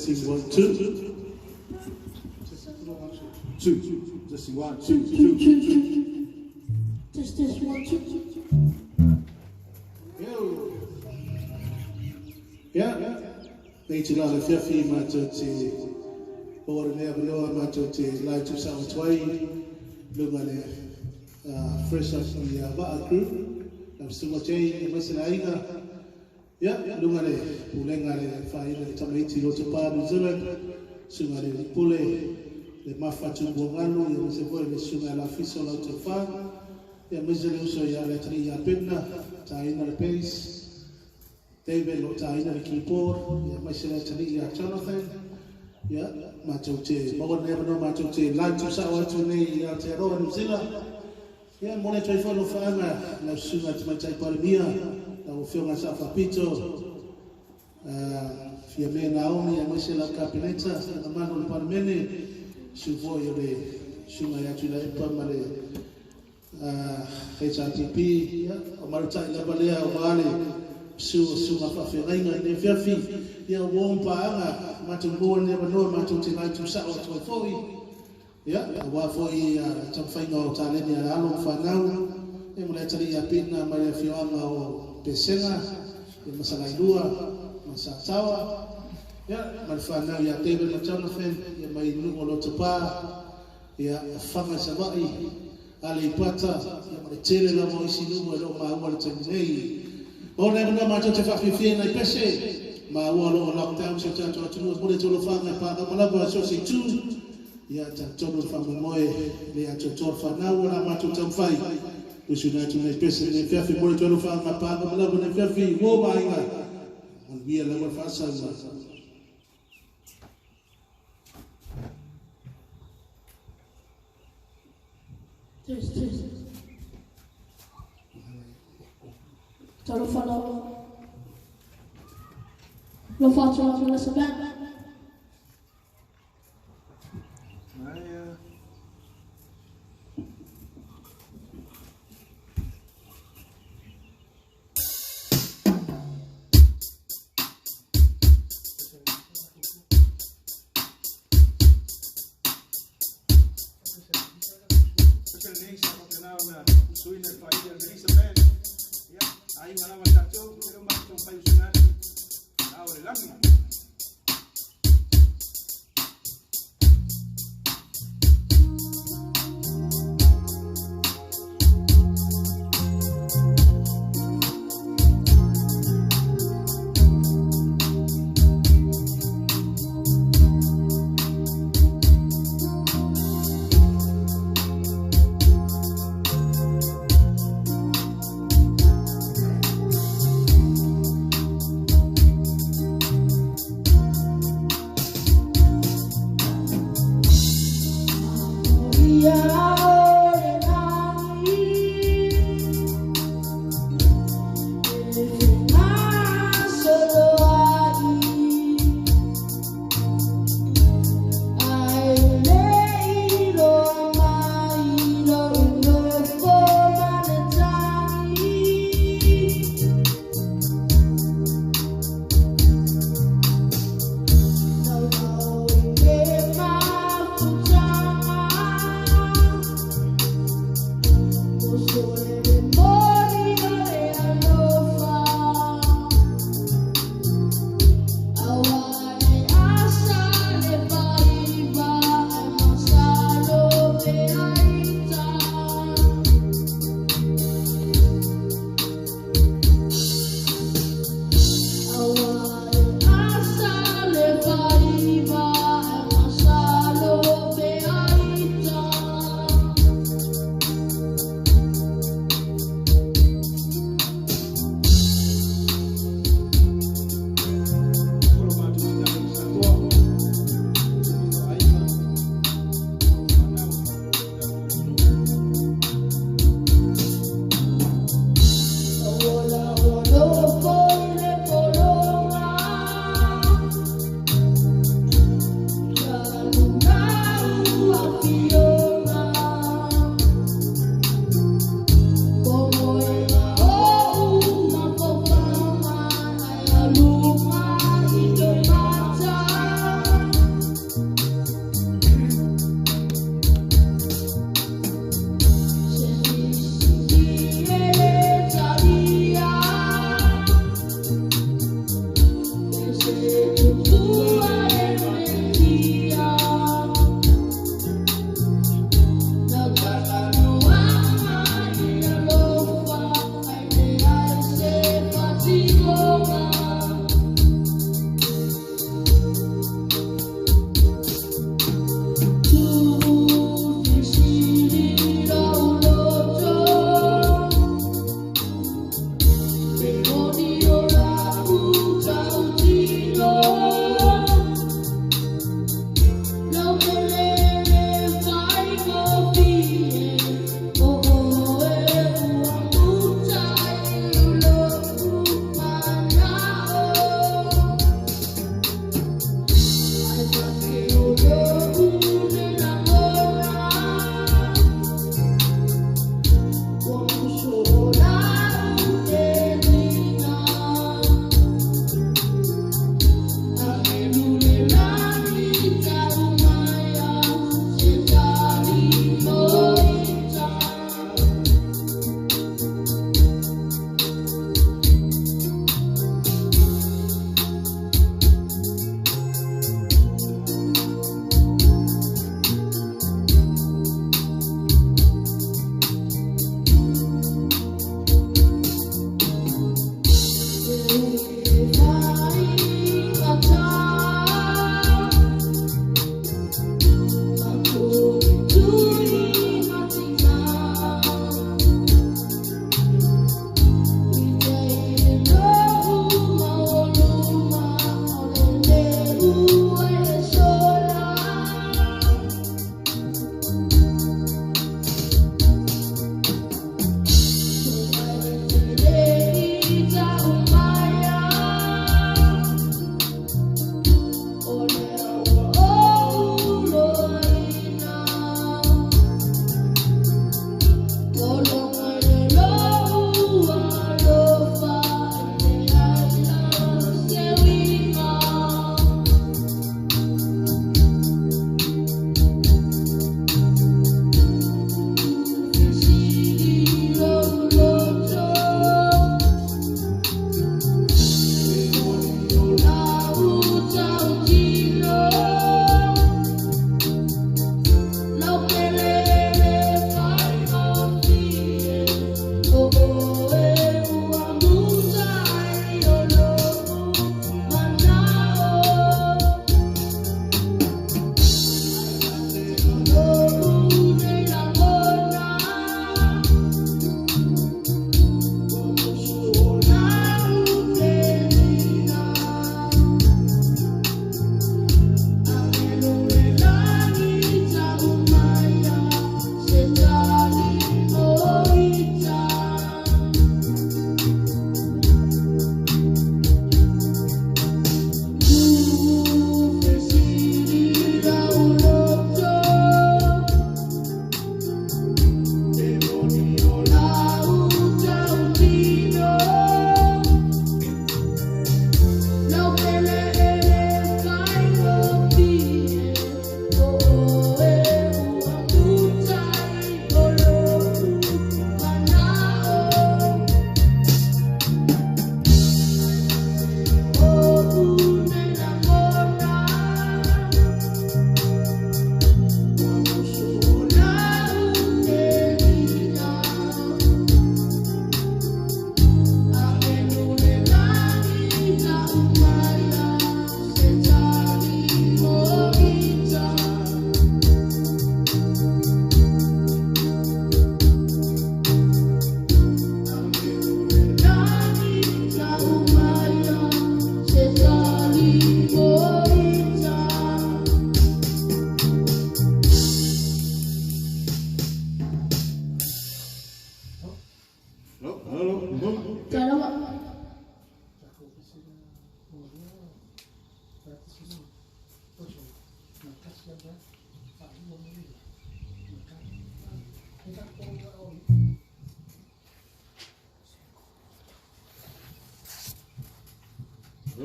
Testing 1, 2. Testing 2. Testing 1, 2, 2, 2. Test, test, 1, 2. Ia, nei te la le fiafi matou te maua lenei avanoa matou te lae tuusao atu ai luga le Fresh Up i Vaa Group, lau Susuga Jane aemaise le aiga, ia, luga le pulega le faaina le tamaiti Lotopa New Zealand, Susuga le Pule, le Mafa Tumbuagalu, ia aemaise foi le Susuga ia Lafisa o lau Tofa, ia aemaise le uso ia Leatalii ia Pena, taina le bass, David lo taina le keyboard, ia aemaise le atalii ia Jonathan, ia matou te maua lenei avanoa matou te lae tuusao atu nei i Aotearoa New Zealand. Ia momoli atu ai foi alofaaga lau Susuga Tamaitai Palemia, lau Afioga Sao Faapito, Fiame Naomi aemaise lau Kapeneta, le mamalu o le Palemene, susu foi o le Susuga ia Tuilaepa ma le HRPP, ia, o malutai lava lea aua le susu o susuga faafeagaiga i lenei afiafi, ia ua om paaga matou maua lenei avanoa matou te lae tuusao atu ai foi, ia, aua foi taumafaiga o taleni a alo ma fanau, ia ma le atalii ia Pina mai le afioaga o Pesega, ia ma Salailua, ma Sataoa, ia, ma le fanau ia David ma Jonathan, ia mai nuu o Lotopa, ia, Faga i Savaii, Aleipata, ia ma le tele lava o isi nuu e le o maua i le taimi nei. Maua le avanoa matou te faafiafia i nai pese, maua o lo o lockdown si o tatou atunuu e momoli atu alofaga e pagama lava i so o se itu. Ia, talitonu le faamoemoe le atoatoa le fanau o le a matou taumafai usuina atu nai pese i lenei afiafi. E momoli atu alofaga e pagama lava i lenei afiafi, uo ma aiga, manuia lava le faasauga. Test, test. Talofa lava. Alofa atu lava Melissa Band.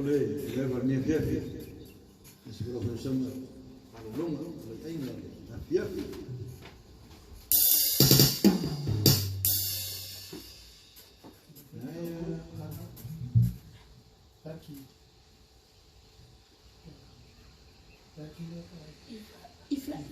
O le leva o lenei afiafi, e se lau fausaga malologa o le aiga o le afiafi. E flat.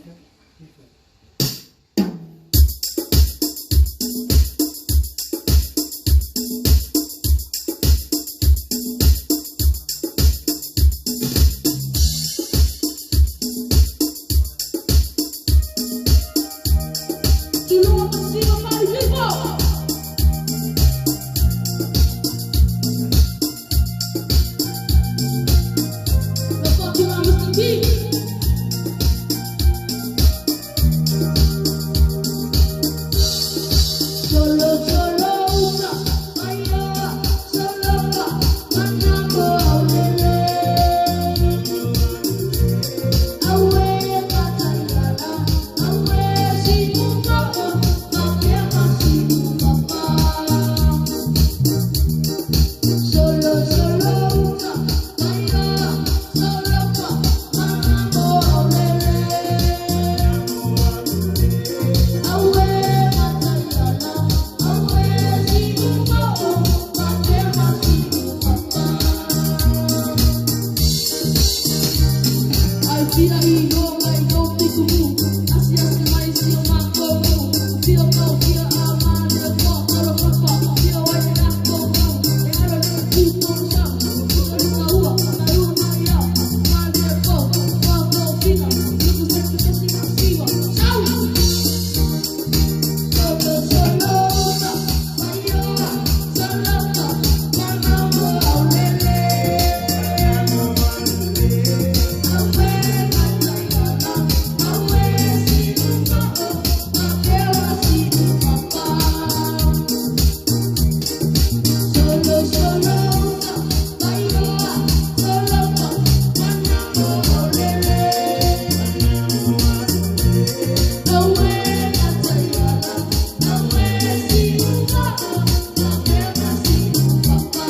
Tulunga pasiga mai vivo. The fucking Mr. T. Solo solo uka, ayo, solo ka, manako aulele. Awe patayala, awe sinuka, papia masinuka pa. Solo solo uka, ayo, solo ka, manako aulele. Awe matayala, awe sinuka, papia masinuka pa. Ai fia i o mai o piku mu Asi asi mai si o mako mu Fia kau fia a male ko kalo papa Fia wai te lako kau E alo le ku tonu sau Luka luka ua na ua mai au Male ko pa ko fina Luku setu tesi na siwa Sau! Solo solo uka Maioa solo ka Manamo au lele Awe matayala, awe sinuka o, makewa sinuka pa. Solo solo uka, maioa, solo ka, manamo aulele. Awe matayala, awe sinuka o, makewa sinuka pa.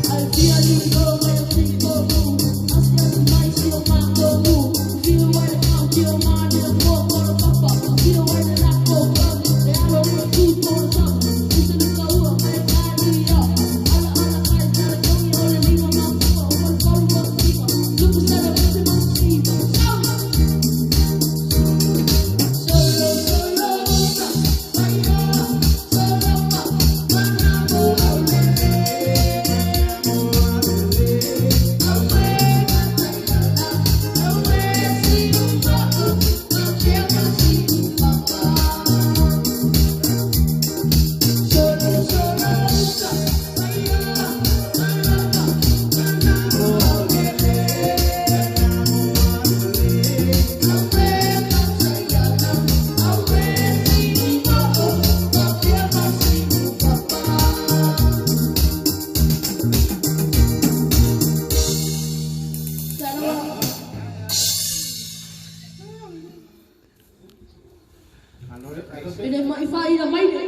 I feel you go where people move. I see my see my go move. Feel where the count feel my little walk on the papa. Feel where the lack go come. They are all the food for the top. Listen to go up, I carry up. Alla alla kai tara kongi ole lima ma papa. One follow up lima. Look at that I'm my see. Solo solo uka, maioa, solo ka, manamo aulele. Awe matayala, awe sinuka o, makewa sinuka pa. Solo solo uka, maioa, manaka, manamo aulele. Awe matayala, awe sinuka o, makewa sinuka pa. E le mai whaira mai le.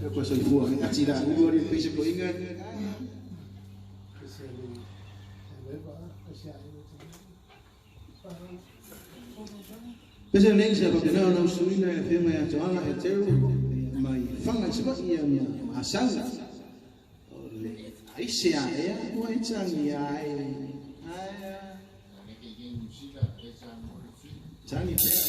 Ia koe soifua ngi ati la ua ri pese ko inga. Pese le se ko tena na usuina e fenga ya toanga e teu mai fanga se ba ia ma asanga. O le ai se a e ua e tangi ai. Ai. Tangi pea.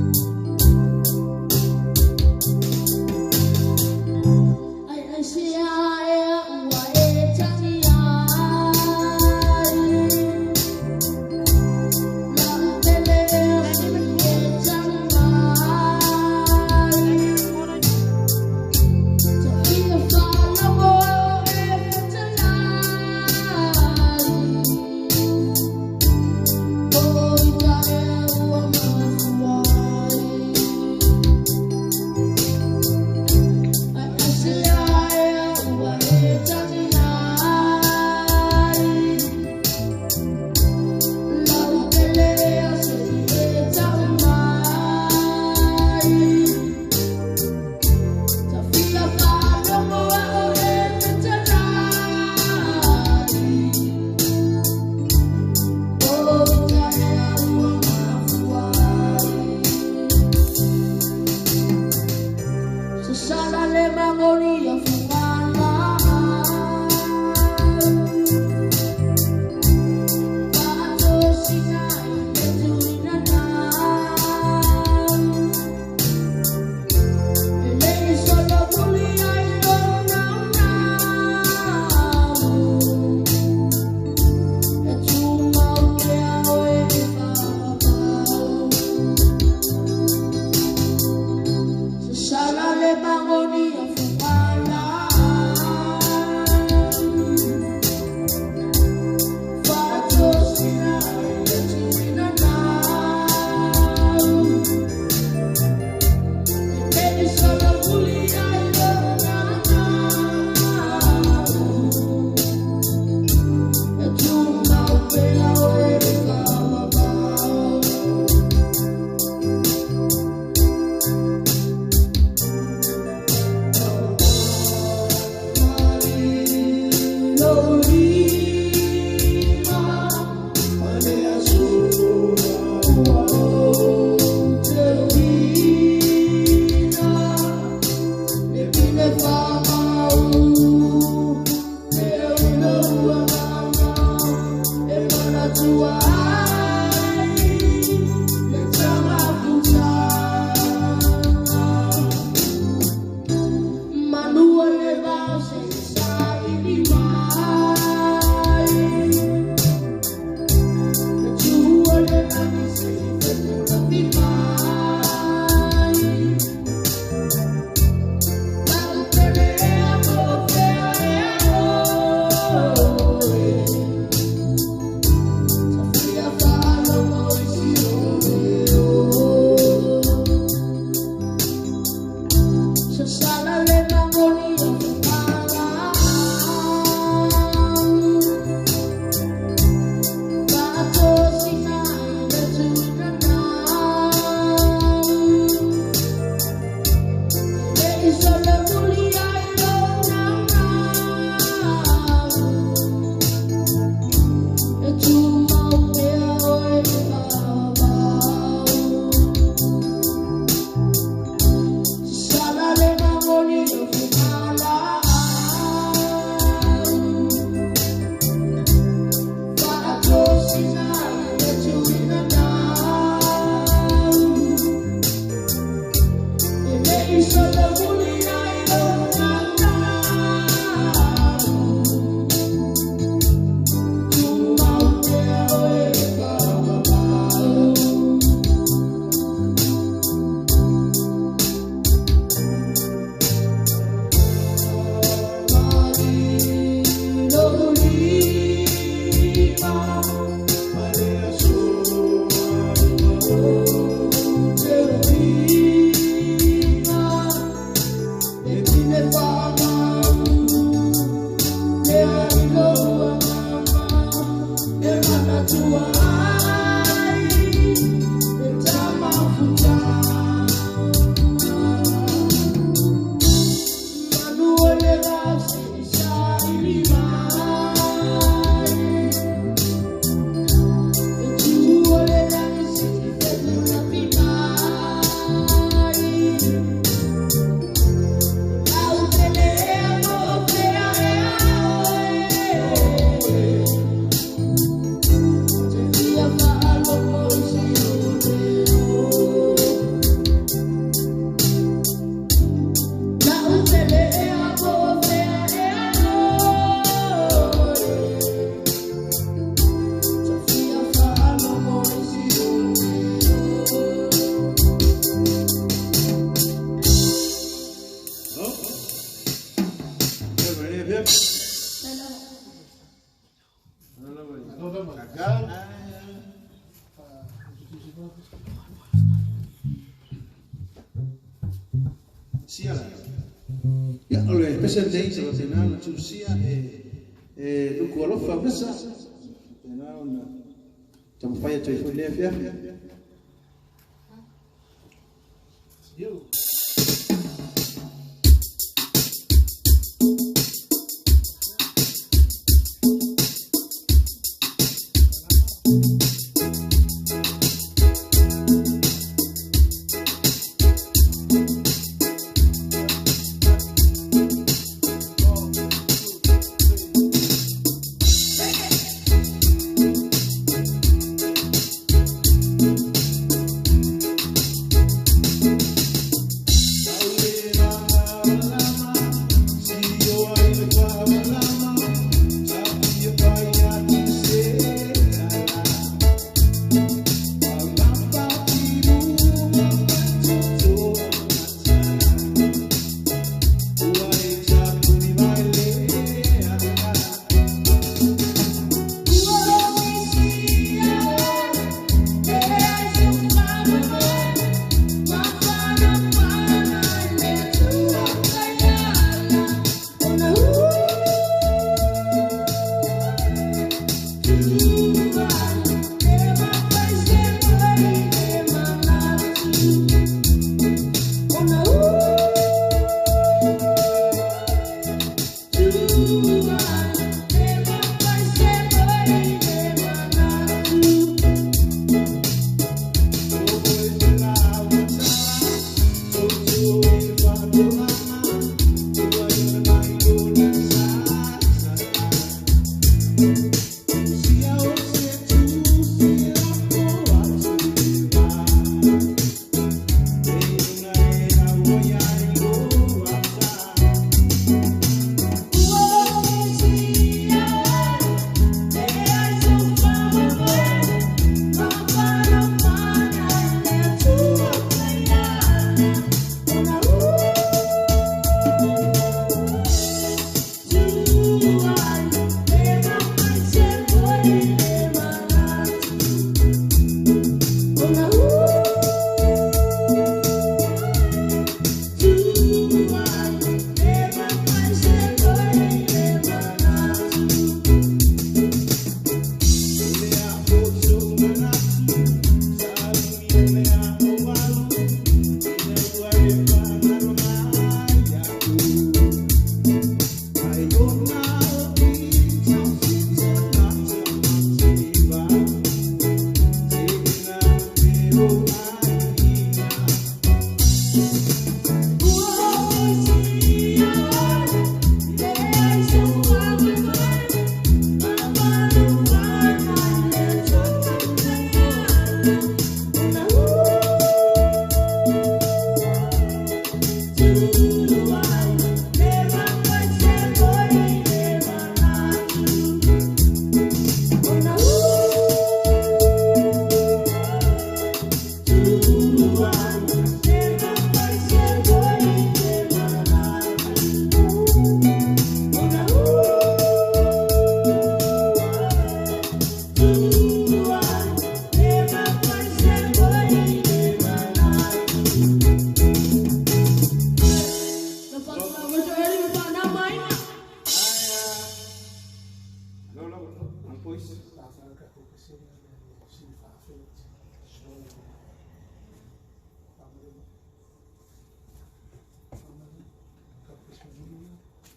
Solo Sia la. Ia, o le pese nei sa tena na tu sia e luku alofa pesa. Tena ona tamafai atu ai foi lea afiafi. Yo.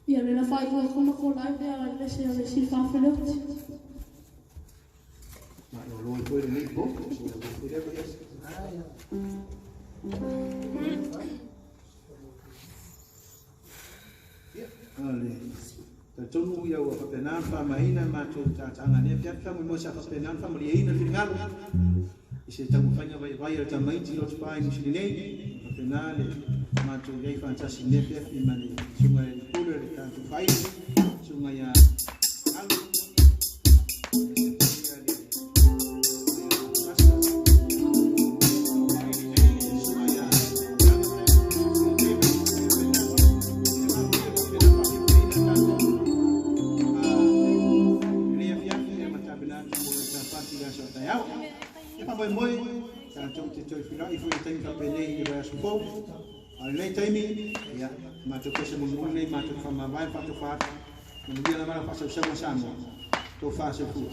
Ia le la fai ko ko ko lai pe ai le se le si fa fe le. Ma lo lo poi le nei po, so lo poi le Ale. Ta tonu ia ua faapena ona faamaina matou tataaga nei afiafi faamoemoe sa faapena ona faamalieina le finagalo i se taumafaiga vaivai a le tamaiti lotopa i Niusili nei faapena le matou i ai faatasi i lenei afiafi ma le susuga i le pule o le tatou faaili susuga ia Alu A lenei taimi, ia, matou pese mulimuli nei, matou faamavae ma faatofa atu, manuia lava lau faasausauga Samoa, tofa soifua.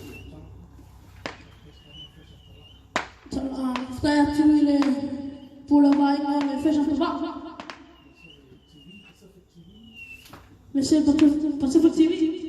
Faafetai atu i le pule o vaaiga o le Efeso Tavaa. Le se Pacific TV.